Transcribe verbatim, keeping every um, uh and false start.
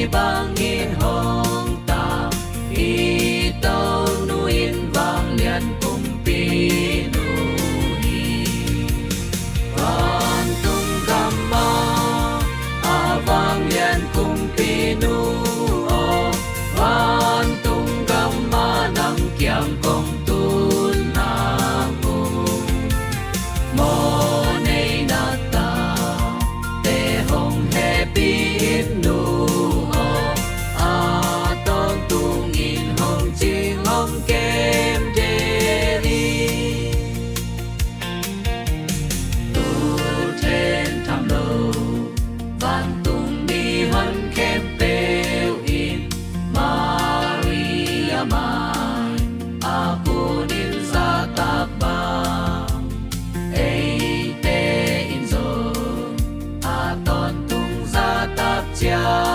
bangin hong tang i Tonu in vanglian kumpinu hi. Vantung gam ah a vanglian kumpinu aw, vantung gam ah nang kiang kong tun nang ung. Mawhnei na tate hong hehpih in nu aw, a tawntungin hong cing hong kem del hi. Tu then tham lo vantung mihon khempeuh in Maria mai a kunin zahtak bang, eite in zong a tawntung zahtak ciat